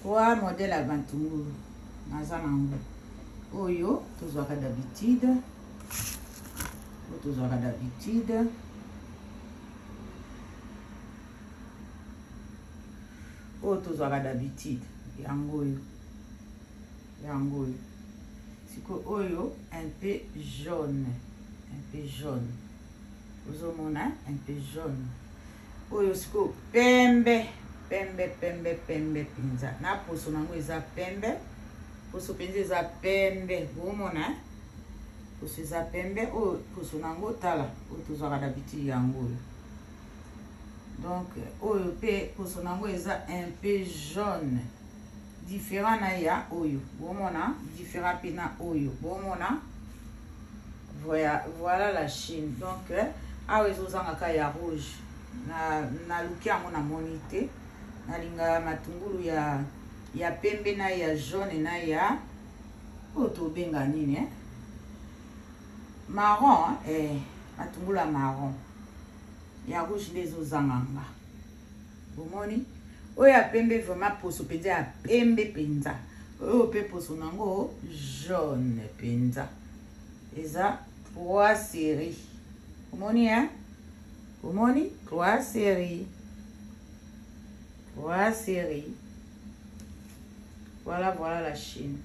Trois modèle ya matungulu naza nango. Oyo tozwaka d'habitude, oyo tozwaka d'habitude. Oyo tozwaka d'habitude yango oyo, yango oyo. Sikoyo oyo un peu jaune, un peu jaune. Ozomona un peu jaune. Oyo sikoyo pembe, pembe, pembe, pembe mpenza. Na poso nango eza pembe, poso mpenza eza pembe. Bomona poso eza pembe. Oyo poso nango tala, oyo tozwaka d'habitude yango oyo. Donc oyo pe poso nango eza un peu jaune, différent na ya oyo. Bomona différent pe na oyo. Bomona voilà, voilà la Chine. Donc awa ezozanga ka ya rouge. Na naluki yango namoni te. Nalinga matungulu ya ya pembe na ya jaune na ya oyo tobenga nini eh? Marron eh, matungulu ya marron ya rouge nde ezozanga nga. Bomoni oyo ya pembe vraiment poso mpenza ya pembe mpenza. Oyo pe poso nango jaune mpenza. Eza 3 séries. Omoni hein? Omoni 3 séries. 3 séries. Voilà, voilà la Chine.